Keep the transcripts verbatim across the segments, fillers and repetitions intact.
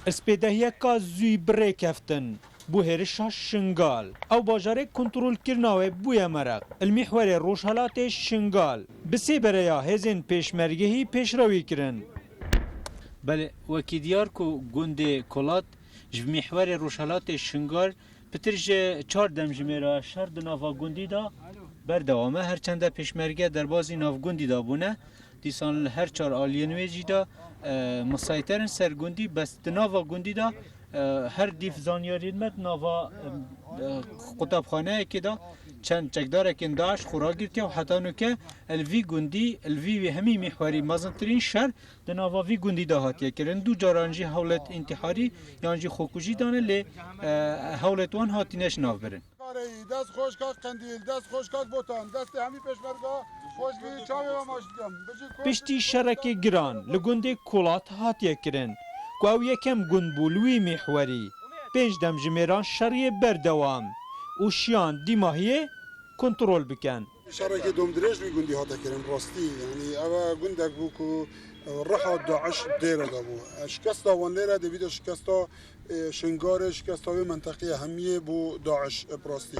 Spêdehiyeka zûyî bi rê keftin bo hêrişa Şingal. Ew bajarê kontrolkirina wê bûye meraq. Li mîhwerê rojhelatê Şingal bi sê bereya hêzên pêşmergehî pêşrewî kirin. Belê, wekî diyar ku gundê Kolat ji mîhwerê rojhelatê Şingal pitir ji çar demjimêra şer di nava gundî de berdewam e. Her çende pêşmerge derbazî nav gundî de bûne, dîsan li her çar aliyên wê jî de, e, misayter in ser gundî, bes di nava gundî de, e, her dîf zanyariyên me di nava, e, e, qutabxaneyekê de çend çekdarekên DAIŞ xwe ragirtiye û heta nuke li vî gundî, li vî hemî mîhwerî mezintirîn şer di nava vî gundî de hatiye kirin. Du caran jî hewlet întiharî yan jî xwekujî dane, lê, e, hewlet wan hatine ji nav birin. Kareyî, dest xweş kak Qendîl, dest xweş kak Botan, destê hemî pêşmerga xweş bî, çavê we maç dikim. Bijî Kurd, Piştî bijî şerekê Kurd. Giran li gundê Kolat hatiye kirin, ku ew yekem gund bû li wî mîhwerî. Pênc demjimêran şeriyê berdewam û şiyan dîmahiyê kontrol bikin. Şerekê domdirêj wî gundî hate kirin, rastî, yanî ev gundek bû ku, e, riha DAIŞ dêre de bû. E, şikesta wan lêre dê bîte şikesta, e, Şingalê, şikesta wê menteqeyê hemiyê bû DAIŞ, e, bi rastî.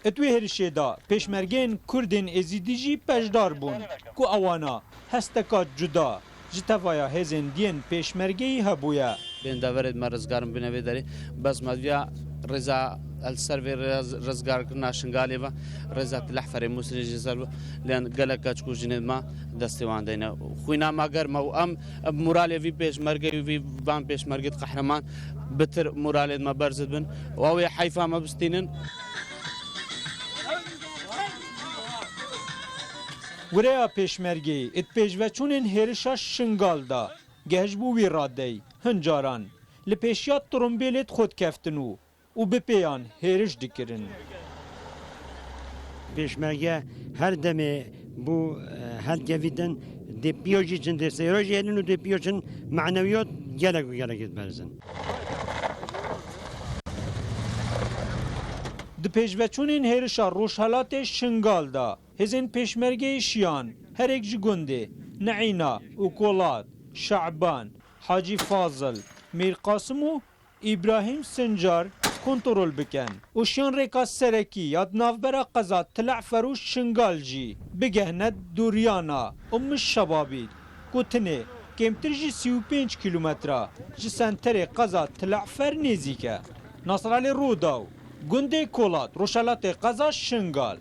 Di wê hêrişê de pêşmergeyên Kurdên Êzîdî jî beşdar bûn, ku ewana hesteka cuda ji tevaya hêzên diyên pêşmergeyî hebûye. Bên deverê me rizgar in bûne vê derê. Bes me diya rêza el ser vê rez-, rizgarkirina Şingalê ve, rêza Tilehferê Mûsirê jî ser ve. Lên gelek keç ku jinê me destê wan deyne. Xwîna me germ e û em, em moralê vî pêşmergeyî û vî van pêşmergê qehreman bitir moralê me berz dibin. Û ew ê heyfa me bistînin. Wireya pêşmergeyî di pêşveçûnên hêrişa Şingal de gehişbû wî radeyî, hin caran li pêşiya tirombêlê di xwe dikeftin û, û bi pêyan hêriş dikirin. Pêşmerge her demê bû, e, helkevîtin, dê piyo jî çin, dê seyro jî hênin û dê piyo çin, manewiyot gelek û gelek diberzin. Di pêşveçûnên hêrişa Rojhelatê Şingal de hêzên pêşmergeyê şiyan herêk ji gundê Neîna û Kolat, Şaban, Hacî Fazil, Mîr Qasim û Îbrahîm Sincar kontrol bikin û şiyan rêka serekî ya di navbera qeza Tilehfer û Şingal jî bigehne Duryana Umm Şebabî, ku tinê kêmtir ji sî û pênc kîlometre ji senterê qeza Tilehfer nêzîk e. Nasralê Rûdaw, gundê Kolat, rojhelatê qeza Şingal.